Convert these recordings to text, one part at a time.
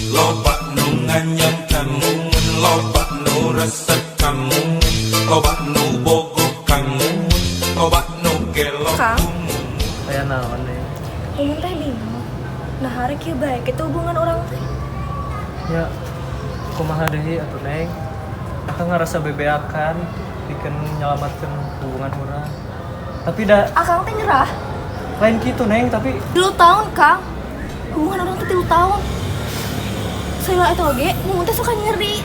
Loba nu nganyam ka Mumun, loba nu resep ka Mumun, loba nu bogoh ka Mumun, loba nu gelo. Kang. Aya naon, Neng? Mumun teh bingung. Nah, hari kieu bae kitu hubungan urang teh. Ya, kumaha deui atuh, Neng? Akang ngerasa bebeakan pikeun nyelamatkeun hubungan urang. Tapi da Akang teh nyerah. Lain gitu, Neng, tapi 3 tahun, Kang. Hubungan urang teh 3 tahun. Saya itu oge, Mumun teh suka nyeri.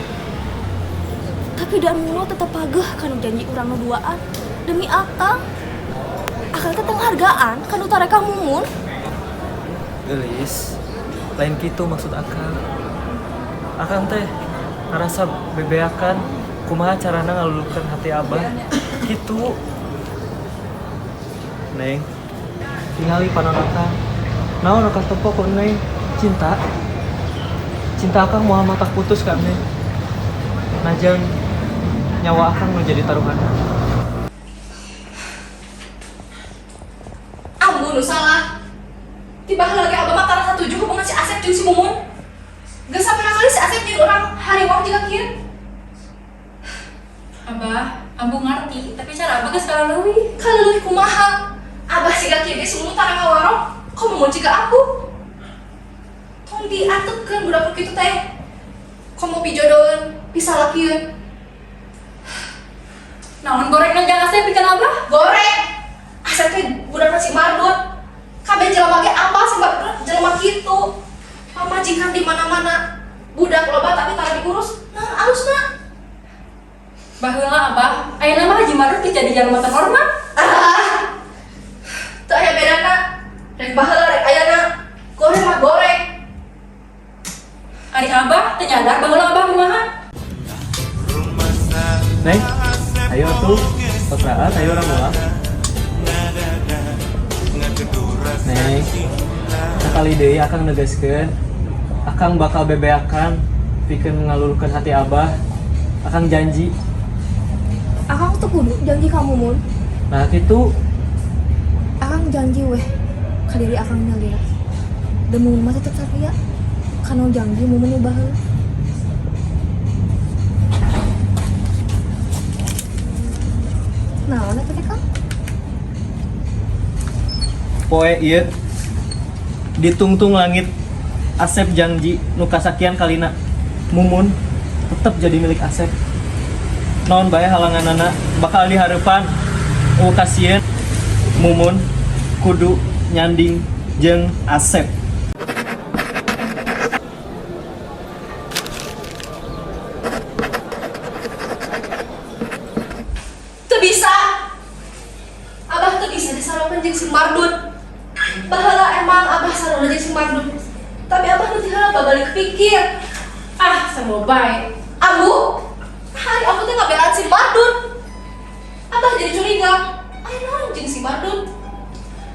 Tapi da Mumun tetep pageh kana janji urang nu duaan. Demi Akang. Akang teh penghargaan kana tarekah Mumun. Geulis, lain gitu maksud Akang. Akang teh ngerasa bebeakan kumaha carana ngaluluhkeun hati Abah. Gitu. Neng, tingali panon Akang. Naon Akang tempo ku Neng? Cinta. Cinta Akang moal matak putus ka Neng. Najan nyawa Akang nu jadi taruhan. Ambu nu salah. Tiba lagi Abah mah tara satuju hubungan si Asep jeung si Mumun. Geus sabaraha kali si Asep jeung urang hariwang jiga kieu. Abah, Ambu ngerti, tapi cara Abah geus kaleuwih. Kaleuwih kumaha? Abah siga kieu ge si Mumun tara ngawarok, kok Mumun jiga aku? Tong diantepkeun budak nu kitu teh. Komo pijodoheun, pisalakieun. Naon goreng jeung Asep pikeun Abah? Goreng. Asep teh budakna si Mardut. Kabeh jelema ge apal si Mardut jelema kitu. Pamajikan di mana-mana. Budak loba tapi tara diurus. Naon alusna? Baheula Abah, ayeuna mah Haji Mardut geus jadi jalma terhormat. Ah. Teu aya bedana. Rek baheula rek ayana. Goreng mah goreng. Ari Abah teu nyadar baheula Abah kumaha? Neng, ayo tuh, kontrakan, ayo urang moal. Neng, sekali deui Akang negaskeun, Akang bakal bebeakan pikeun ngaluluhkeun hati Abah. Akang janji. Akang tuh kudu janji ka Mumun. Nah, gitu. Akang janji weh ka diri Akang nyalira. Da Mumun mah tetep satia. Kana janji Mumun nu baheula. Naon eta teh, Kang? Poe ieu ditungtung langit, Asep janji nu kasakian kalina, Mumun tetep jadi milik Asep. Naon bae halanganana bakal dihareupan. Oh, kasieun, Mumun kudu nyanding jeung Asep. Teu bisa. Abah teu bisa disaruakeun jeung si Mardut. Baheula emang Abah sarua jeung si Mardut. Tapi Abah nu ti heula babalik pikir. Ah, sama bae. Ambu, hari aku teh ngabelaan si Mardut. Abah jadi curiga. Aya naon jeung si Mardut?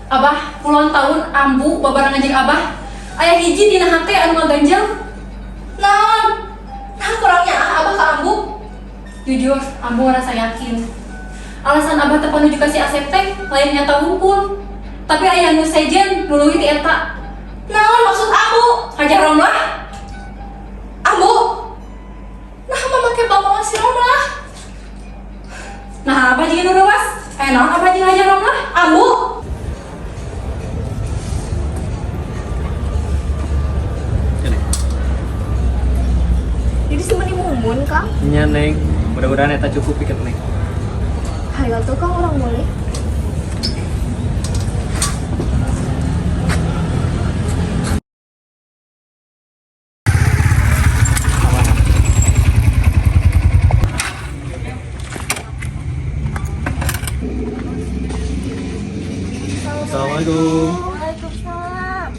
Abah, puluhan tahun Ambu babarengan jeung Abah. Aya hiji dina hate anu ngaganjel. Naon? Nah, kurangnya ah Abah ka Ambu. Jujur, Ambu ngerasa yakin. Alasan Abah teu panuju ka si Asep teh lain nyata wungkul. Tapi aya nu sejen nu leuwih ti eta. Naon maksud Ambu? Hajah Romlah. Ambu. Nah, mama ke bawa si Romlah. Nah, Abah jeung nu reuwas. Aya naon Abah jeung Hajah Romlah? Ambu. Jadi si meni Mumun, Kang. Nya, Neng, mudah-mudahan eta cukup pikeun Neng. Hayo tuh, Kang, urang mulih. Assalamualaikum. Waalaikumsalam.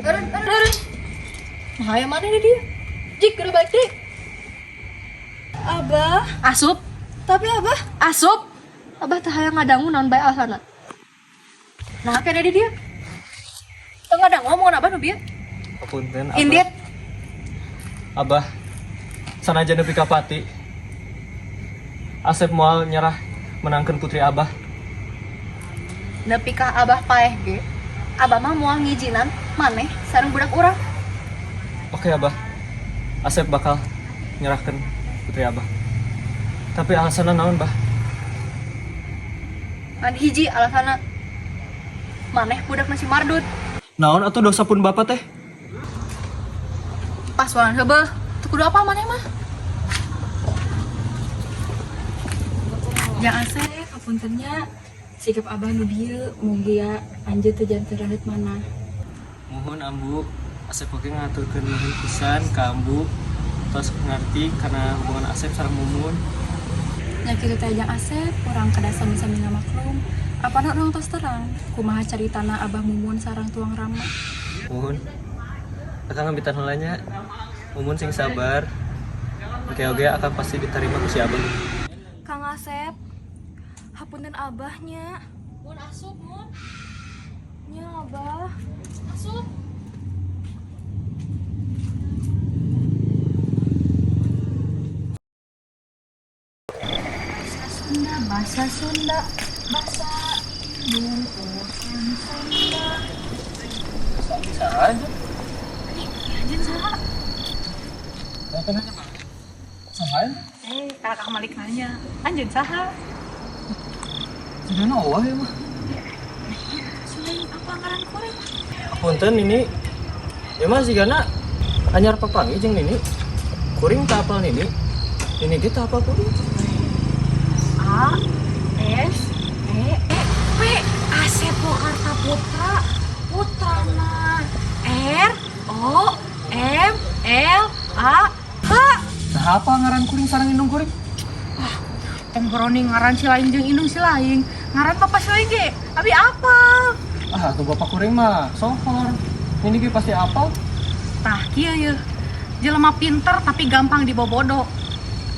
Eureun, eureun. Nah, aya mana nih dia? Jik, udah balik deh. Abah, Asup, tapi Abah, asup. Abah teh hayang ngadangu naon bae alasana. Nah, kayak di dia. Teu ngadangu omongan Abah nu bieu. Apunten, Abah. Indit. Abah, sanajan nepi ka pati, Asep moal nyerah menangkeun putri Abah. Nepi ka Abah paeh ge. Abah mah moal ngijinan maneh sareng budak urang. Oke, Abah. Asep bakal nyerahkan putri Abah. Tapi alasannya naon, Bah? Ngan hiji alasanna. Maneh budak si Mardut. Naon atau dosa pun bapak teh? Pas walan heubeul, teu kudu apa maneh mah? Jang Asep, hapunten nya, sikap Abah nu dieu mugia anjeun teu janten raheut mana. Mohon, Ambu, Asep oge ngaturkeun nuhun pisan ka Ambu tos ngarti karena hubungan Asep sareng Mumun. Nya kitu teh, Jang Asep, urang kedah sami-sami ngamaklum. Apana urang tos terang, kumaha caritana Abah Mumun sareng tuang Rama. Mohon. Akang ngambitan heula nya. Mumun sing sabar. Oke oke, akan pasti diterima ku si Abah. Kang Asep, hapunten Abahnya. Mun, asup, Mun. Nya, Abah. Asup. Sunda, bahasa Sunda, bahasa indung urang Sunda. Bisa aja. Anjeun saha? Saha? Eh, kakak Malik nanya. Anjeun saha? Sudah Noah ya mah. Selain apa ngaran kuring? Punten, ini ya mah sigana anyar papanggih jeung Nini. Kuring tak apal Nini. Nini ge teu apal kuring. A S E E P, Asep Karta Putra, Putrana R O M L A H. Nah, apa ngaran kuring sareng indung kuring? Tong boroni ngaran si lain jeung indung si lain. Ngaran bapak si lain ge abi apa? Ah, tuh bapak kuring mah sohor. Nini ge pasti apal. Tah kieu ye. Jelema pinter tapi gampang dibobodo.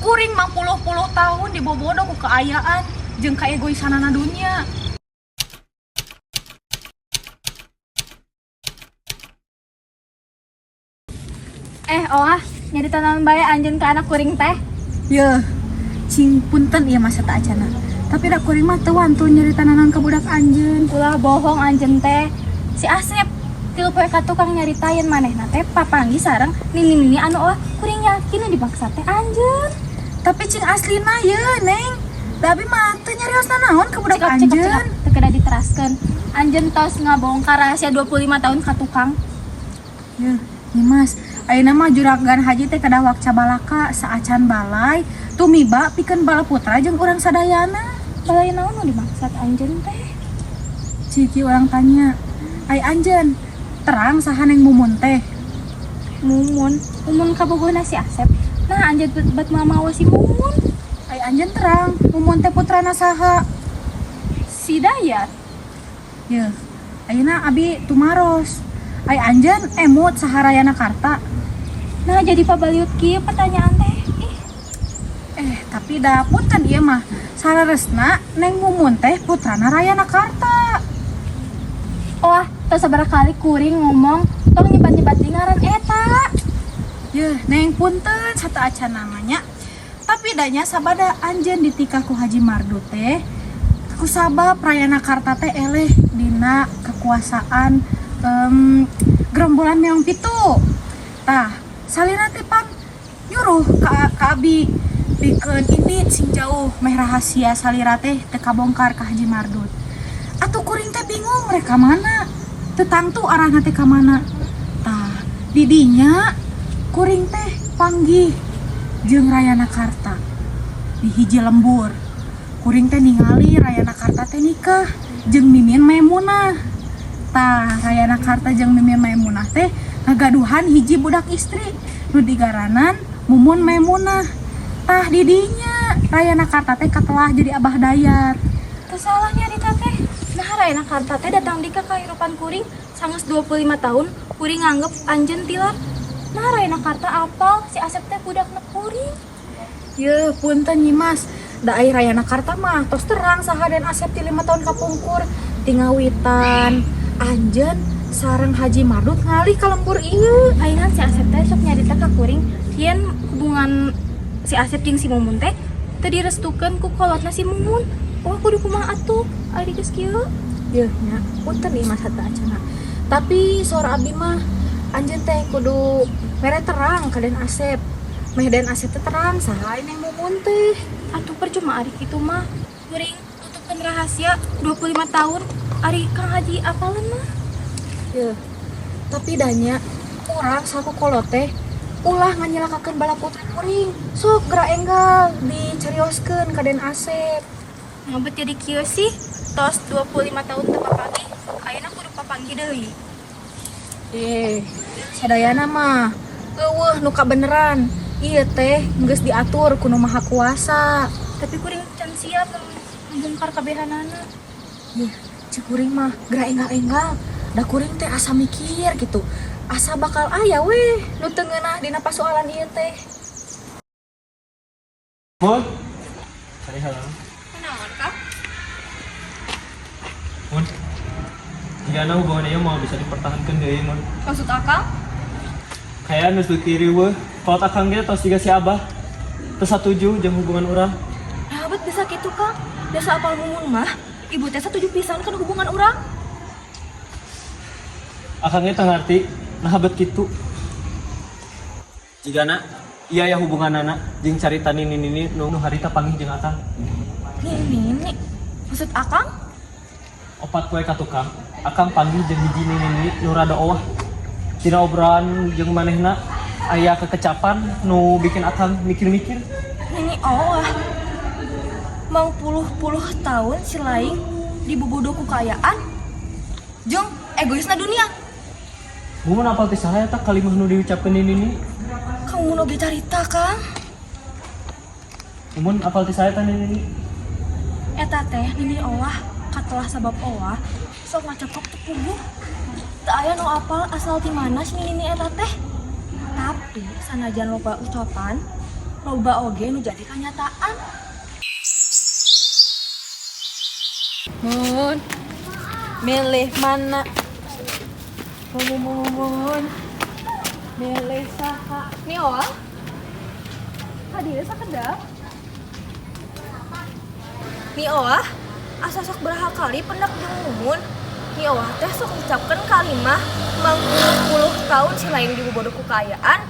Kuring mah puluh-puluh tahun dibobodo ku keayaan jeung kaegoisanana dunya. Eh, Oah, nyarita naon bae anjeun ka anak kuring teh? Yeuh, cing punten ieu mah sateuacana. Tapi da kuring mah teu wantun nyarita naon ka budak anjeun. Ulah bohong anjeun teh. Si Asep 3 poe ka tukang nyaritaeun manehna teh papanggih sareng nini-nini anu oah, kuring yakin nu dipaksa teh anjeun. Tapi cing aslina ye, Neng. Da abi mah teu nyarios naon ka budak Cekap, cekap, cekap. anjeun. Teu kedah diteraskeun. Anjeun tos ngabongkar rahasia 25 tahun ka tukang. Yeuh, Nyimas, ayeuna mah juragan haji teh kedah wakca balaka saacan balai tumiba pikeun bala putra jeung urang sadayana. Balai naon nu dimaksud anjeun teh? Ciki urang tanya, ai anjeun terang saha Neng Mumun teh? Mumun, Mumun kabogohna si Asep. Nah, anjeun bet mamawa si Mumun. Ai anjeun terang Mumun teh putrana saha? Si Dayat. Yeuh, ayeuna abi tumaros. Ai anjeun emut saha Rayana Karta? Nah, jadi pabaliut kieu pertanyaan teh. Ih, Eh, tapi da punten ieu mah saleresna Neng Mumun teh putrana Rayana Karta. Wah, tos sabaraha kali kuring ngomong tong nyebat-nyebat di ngaran eta. Yeuh, Neng, punten sateuacan namanya. Tapi danya sabada anjeun ditikah ku Haji Mardu teh kusabab Rayana Karta teh eleh dina kekuasaan gerombolan Meong Pitu. Tah, salira teh pan nyuruh ka abi pikeun indit sing jauh meh rahasia salira teh teu kabongkar ka Haji Mardut. Atuh kuring teh bingung rek ka mana. Teu tangtu arahna teh ka mana. Tah, didinya kuring teh panggih jeung Rayana Karta di hiji lembur. Kuring teh ningali Rayana Karta teh nikah jeung Mimin Maimunah. Tah, Rayana Karta jeung Mimin Maimunah teh ngagaduhan hiji budak istri nu digaranan Mumun Maimunah. Tah, didinya Rayana Karta teh katelah jadi Abah Dayat. Teu salah nyarita teh. Nah, Rayana Karta teh datang di ka kahirupan kuring sanggeus 25 tahun, kuring nganggep anjeun tilar. Nah, Rayana Karta apal si Asep teh budakna kuring? Ye, punten Nyimas. Da ai Rayana Karta mah tos terang saha Den Asep ti 5 tahun kapungkur. Tingawitan anjeun sareng Haji Mardut ngalih ka lembur ieu. Ayeuna si Asep teh sok nyarita ka kuring yen hubungan si Asep jeung si Mumun teh teu direstukeun ku kolotna si Mumun. Oh, kudu kumaha atuh? Ari geus kieu. Yeuh nya, punten ieu mah sateuacanna. Tapi saur abdi mah anjeun teh kudu mere terang ka Den Asep. Meh Den Asep teh terang saha Neng Mumun teh. Atuh percuma ari kitu mah. Kuring tutupkeun rahasia 25 tahun. Ari Kang Haji apaleun mah. Yeuh. Tapi danya urang saku kolot teh ulah nganyilakakeun bala putri kuring. Sok geura enggal dicarioskeun ka Den Asep. Ngabet jadi kieu sih. Tos 25 tahun teu papanggih, ayeuna kudu papanggih deui. Eh, sadayana mah euweuh nu kabeneran. Ieu teh geus diatur ku Nu Maha Kuasa. Tapi kuring can siap membongkar kabehanana. Ih, cek kuring mah geura enggal-enggal. Da kuring teh asa mikir gitu. Asa bakal aya weh nu teu ngeunah dina pasoalan ieu teh. Mun. Cari heula. Kunaon, Kang? Mun. Jigana hubungan ieu moal bisa dipertahankan deui, Mun. Maksud Akang? Kayak geus beuki riweuh. Kolot akang ge tos siga si Abah. Teu satuju jeung hubungan urang. Nah, bet bisa gitu, Kang. Dasa apal Mumun mah, ibu teh satuju pisan kan hubungan urang. Akang ge teu ngarti naha bet kitu. Jigana iya ya hubunganana jeung carita nini-nini nu harita panggih jeung akang. Nini, maksud Akang? 4 poe ka tukang, akang panggih jeung hiji nini-nini nu rada owah. Tina obrolan jeung manehna aya kekecapan nu bikin akang mikir-mikir. Nini owah. Mang puluh-puluh tahun si laing dibobodo ku kaayaan jeung egoisna dunia. Mumun apal ti saha eta kalimah nu diucapkeun nini-nini? Kang Mumun oge carita, Kang. Mumun apal ti saha eta nini-nini? Eta teh nini owah katelah sabab owah sok ngaceprok teu puguh. Teu aya nu apal asal ti mana si nini eta teh. Tapi sanajan loba ucapan, loba oge nu jadi kanyataan. Mun, milih mana? Mun, mun, mun, milih saha? Nih owah. Hadiah sakedap. Nih owah, asa sok beraha kali pendak jeung Mumun. Nih owah teh sok ngucapkeun kalimah mangpuluh-puluh tahun si lain dibobodo ku kaayaan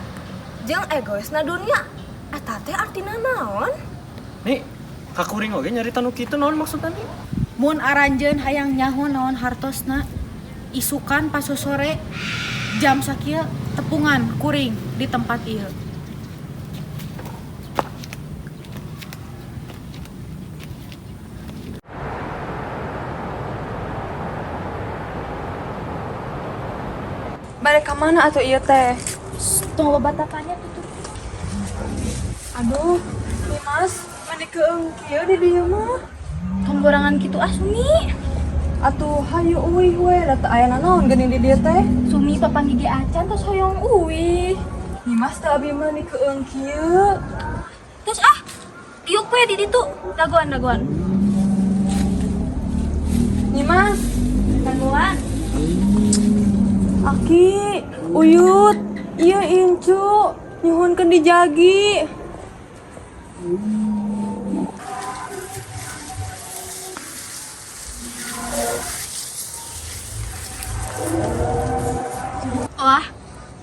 jeung egoisna dunia. Eta teh artina naon? Nih, kakuring oge nyarita nu kitu naon maksudna nih? Mun aranjeun hayang nyaho naon hartosna, isukan pas sore jam sakieu tepungan kuring di tempat ieu. Balik ka mana atuh ieu teh? Tong loba tatanya tutup. Aduh, Nimas, mani keung kieu di dieu mah. Tong borangan kitu ah Sumi. Atuh hayu uih we, da teu aya nanaon geuning di dieu teh. Sumi papanggih ge acan tos hoyong uih. Nimas teh abi mah ni keung kieu. Terus ah, diuk we di ditu. Dagoan, dagoan. Nimas, Dagoan. Aki, Uyut, ieu incu, nyuhunkeun dijagi. Wah,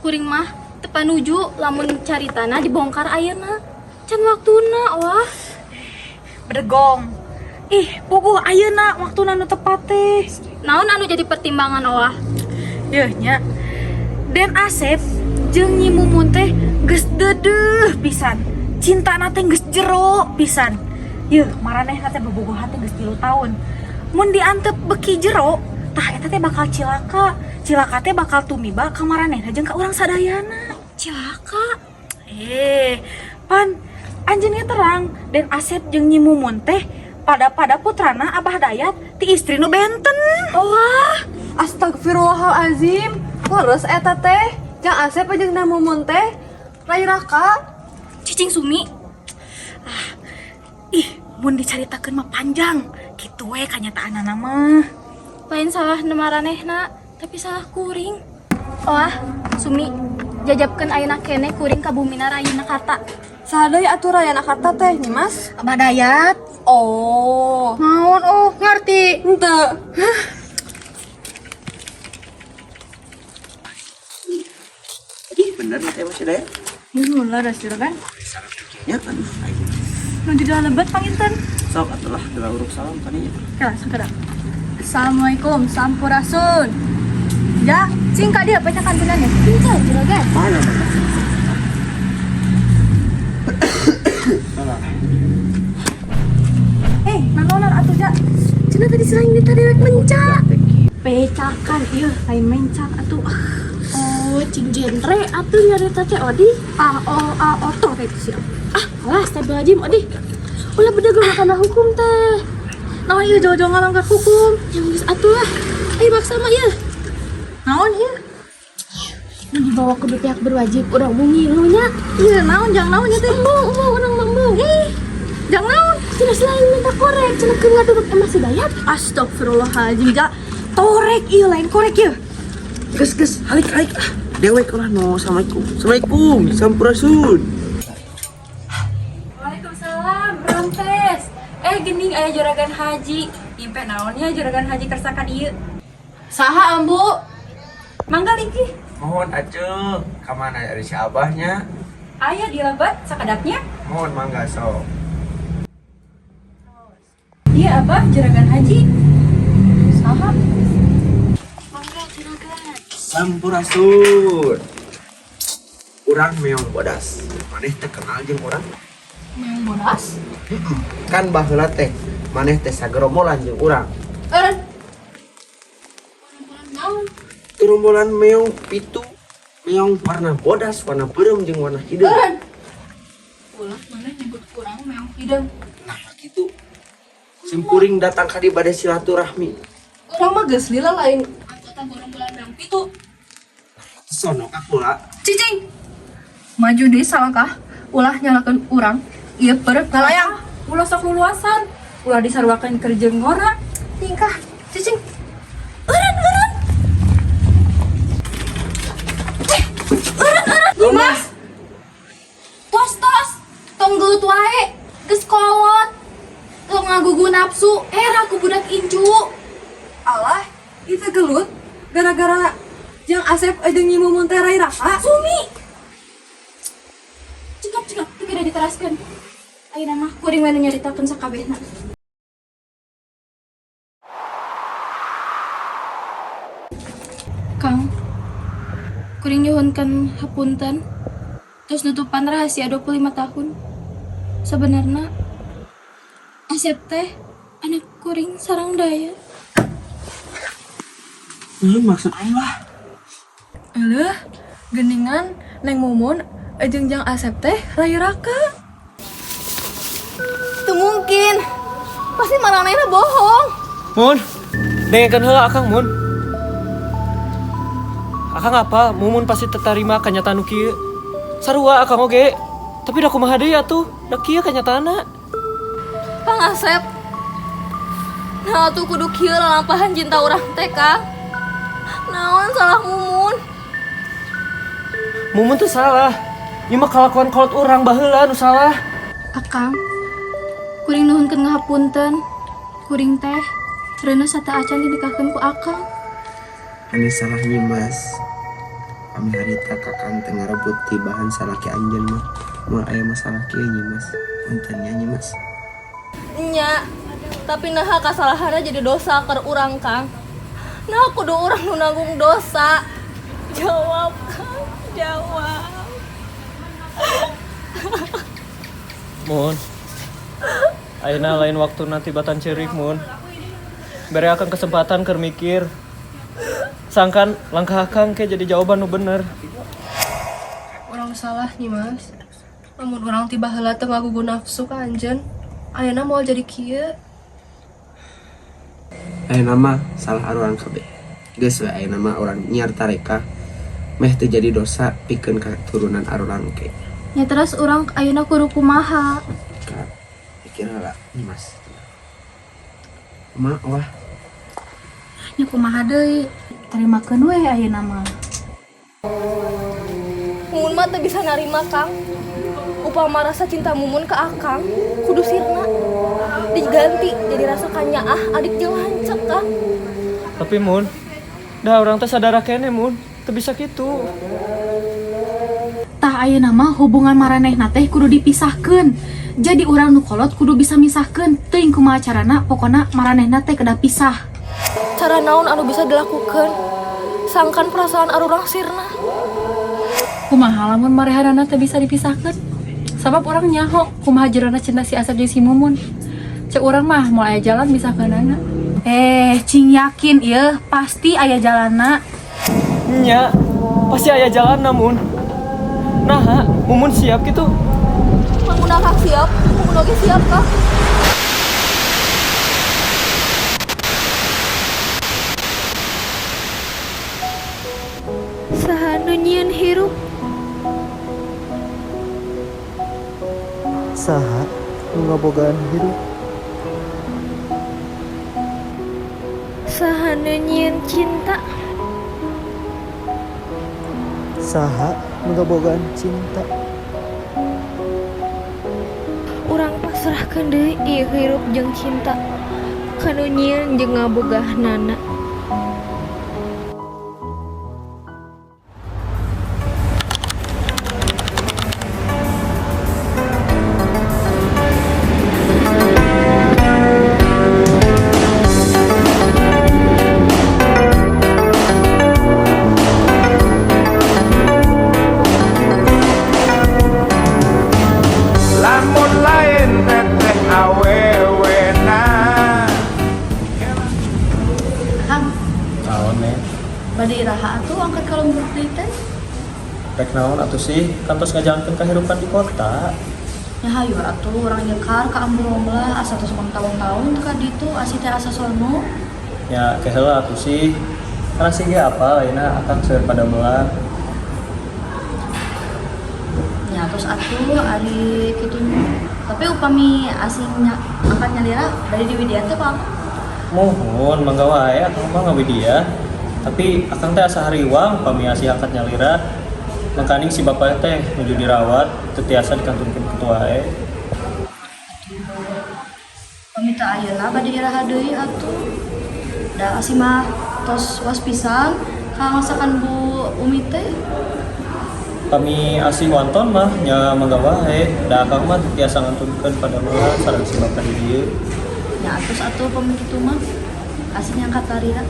kuring mah teu panuju lamun caritana dibongkar ayeuna. Can waktuna, wah. Bedegong. Ih, puguh ayeuna waktuna nu tepat teh. Naon anu jadi pertimbangan owah? Yeuh nya. Den Asep jeung Nyi Mumun teh geus deudeuh pisan. Cintana teh geus jero pisan. Yeuh, maranehna teh bobogohan teh geus 3 tahun. Mun diantep beki jero, tah eta teh bakal cilaka. Cilaka teh bakal tumiba ka maranehna jeung ka urang sadayana. Cilaka? Pan anjeun ge terang Den Asep jeung Nyi Mumun teh pada-pada putrana Abah Dayat ti istri nu benten. Wah, astagfirullahalazim. Leres eta teh. Jang Asep jeung Na Mumun teh rai raka. Cicing Sumi. Ah, ih, mun dicaritakeun mah panjang. Kitu we kanyataanana mah. Lain salah nemaranehna, tapi salah kuring. Wah, Sumi, jajabkeun ayeuna keneh kuring ka bumina Rayana Karta. Saha deui atuh Rayana Karta teh, Nyimas? Abah Dayat. Oh. Naon oh, ngerti. Henteu. Hah? Bener teh masih daya. Nuhun lah juragan. Ya, aduh, aing. Nuju jalan lebet panginten. Sok atulah geura uruk salam tadinya. Kela sakedap. Assalamualaikum, sampurasun. Ja, cing ka dieu pecakan ya? Punten juragan. Mana? Mana? Eh, nanonan atuh ja. Cenah tadi selain di tadi rek mencak. Pecakan ieu lain mencak atuh. Oh, cing genre atuh nyarita teh Odi. Ah, oh, ah, oto kayak itu sih. Ah, alah, astagfirullahaladzim, Odi. Ulah bedagang kana hukum teh. Naon ieu jauh-jauh ngalanggar hukum. Yang geus atuh lah. Ayo baksa mah ieu. Naon ieu? Nu dibawa ke pihak berwajib urang bungi lu nya. Iya, naon jang naon nya teh? Embung, embung urang mah embung. Eh, jang naon? Cenah selain minta korek, cenah keur ngaduruk emah si Dayat. Astagfirullahaladzim, ja. Torek ieu lain korek ieu. Geus geus, halik halik ah. Dewek ulah no. Assalamualaikum. Assalamualaikum. Sampurasun. Waalaikumsalam, Rampes. Eh, gening aya juragan haji. Impe naonnya juragan haji kersakan ieu. Saha ambu? Mangga iki. Mohon aja, kamana ari si abahnya? Aya di lebet sakedapnya. Mohon mangga sok. Iya abah juragan haji. Saha? Sampurasun. Urang meong bodas. Maneh teh kenal jeung urang? Meong bodas? Kan baheula teh maneh teh sagerombolan jeung urang. Eureun. Naon? Gerombolan meong pitu, meong warna bodas, warna beureum jeung warna hideung. Eureun. Ulah maneh nyebut urang meong hideung. Nah, gitu. Simkuring datang ka dieu bade silaturahmi. Urang mah geus lila lain anggota gerombolan meong pitu. Sono ka kula. Cicing. Maju deui salangkah, ulah nyalakeun urang. Ieu perep ngalayang. Ulah sok luluasan. Ulah disaruakeun keur jeung ngora. Tingkah, cicing. Eureun, eureun. Eh, eureun, eureun. Dimas. Tos, tos. Tong gelut wae. Geus kolot. Tong ngagugu nafsu, era ku budak incu. Alah, itu gelut gara-gara jang Asep jeung Nyi Mumun teh rai raka. Sumi. Cekap, cekap, teu beda diteraskeun. Ayeuna mah kuring we nu nyaritakeun sakabehna. Kang, kuring nyuhunkeun hapunten. Terus nutupan rahasia 25 tahun. Sebenarnya Asep teh anak kuring sareng Daya. Lu maksud aing lah. Eleuh, geningan Neng Mumun jeung jang Asep teh rai raka. Itu mungkin. Pasti maranehna bohong. Mun, dengekeun heula Akang Mun. Akang apa? Mumun pasti terima kenyataan nu kieu. Sarua Akang oge. Tapi da kumaha deui atuh? Da kieu kenyataanna. Kang Asep. Nah, tuh kudu kieu lalampahan cinta urang teh, Kang. Naon salah Mumun? Mumun tuh salah. Ieu mah kalakuan kolot urang baheula nu salah. Akang, kuring nuhunkeun ngahapunten. Kuring teh reuneuh sateuacan dinikahkeun ku Akang. Ane salah Nyimas. Kami harita kakang teh ngarebut tibahan salaki anjeun mah. Moal aya masalah kieu Nyimas. Punten nya Nyimas. Nya, tapi naha kasalahanna jadi dosa keur urang, Kang. Nah, kudu urang nu nanggung dosa. Jawab, Kang. Jawab. Mun. Ayeuna lain waktu nanti batan ceurik, Mun. Bere akang kesempatan keur mikir. Sangkan langkah akang ke jadi jawaban nu bener. Urang salah nih mas. Lamun urang tiba heula teu ngagugu nafsu ka anjeun, ayeuna moal jadi kieu. Ayeuna mah salah urang kabeh. Geus we ayeuna mah urang nyiar tareka meh teu jadi dosa pikeun katurunan arurang ke. Ya terus urang ayeuna kudu kumaha? Ka pikir heula Nyimas. Ma wah. Nya kumaha deui? Terimakeun we ayeuna mah. Mumun mah teu bisa narima, Kang. Upama rasa cinta Mumun ke Akang kudu sirna. Diganti jadi rasa kanyaah adik jeung lanceuk, Kang. Tapi Mun, dah urang teh sadara keneh Mun, teu bisa kitu. Tah, ayeuna mah hubungan maranehna teh kudu dipisahkeun. Jadi urang nu kolot kudu bisa misahkeun. Teuing kumaha carana, pokona maranehna teh kedah pisah. Cara naon anu bisa dilakukan? Sangkan perasaan arurang sirna. Kumaha lamun marehanana teh bisa dipisahkeun? Sabab urang nyaho kumaha jerona cinta si Asep jeung si Mumun. Cek urang mah moal aya jalan misahkeunana. Eh, cing yakin ieu pasti aya jalanna. Nya, pasti aya jalan namun. Nah, Mumun siap gitu. Lamun Akang siap, Mumun oge siap, Kang. Saha nu nyieun hirup? Saha nu ngabogaan hirup? Saha nu nyieun cinta? Saha nu ngabogaan cinta? Urang pasrahkeun deui ieu hirup jeung cinta ka nu nyieun jeung ngabogahnana. Lamun lain teteh awewena. Kang, Naon, Neng? Bade iraha atuh angkat ka lembur deui teh? Rek naon atuh sih, kantos ngajalankeun kehidupan di kota. Ya hayu atuh urang nyekar ka Ambu Romlah, asa tos tahun-tahun teu ka ditu, asih teh asa sono. Ya ke heula atuh sih. Karena sih ge apa ayeuna akang seueur padamelan. Ya terus atuh ari kitu, tapi upami asing angkat nyalira bade diwidian teh, Pak? Muhun, mangga wae akang mah ngawidian. Tapi akang teh asa hariwang pami asih angkat nyalira. Mangkaning si bapak teh nuju dirawat, teu tiasa dikantunkeun kitu wae. Pami teu ayeuna, bade iraha deui atuh? Da asih mah tos was pisan ka masakan Bu Umi teh. Pami asih wanton mah nya mangga wae. Da akang mah teu tiasa ngantunkeun padamelan sareng si bapak di dieu. Ya terus atuh pami kitu mah asih nyangkat larira.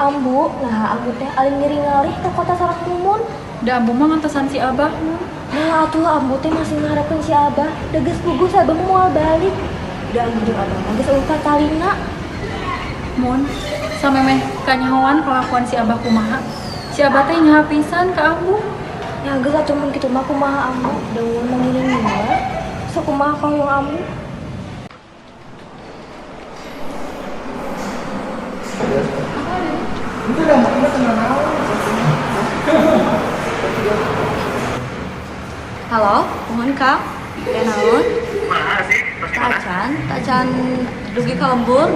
Ambu, nah ambu teh alim ngiring ngalih ke kota sareng Mumun. Da ambu mah ngantosan si Abah, Mun. Nah atuh ambu teh masih ngarepkeun si Abah. Da geus puguh si Abah mah moal balik. Da ambu jeung Abah mah geus euweuh katalina. Mun, samemeh kanyahoan kelakuan si Abah kumaha. Si Abah teh nyaha pisan ka ambu. Ya geus atuh mun kitu mah kumaha ambu? Da Mumun mah ngiring we. Sok kumaha kahoyong ambu? Halo, mohon Kang. Ya naon? Tacan, tacan dugi ka lembur.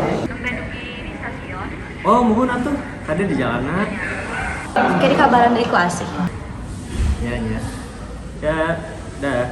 Oh, muhun atuh. Tadi di jalanan. Kayak di kabaran dari ku asih. Ya, ya. Ya, dah.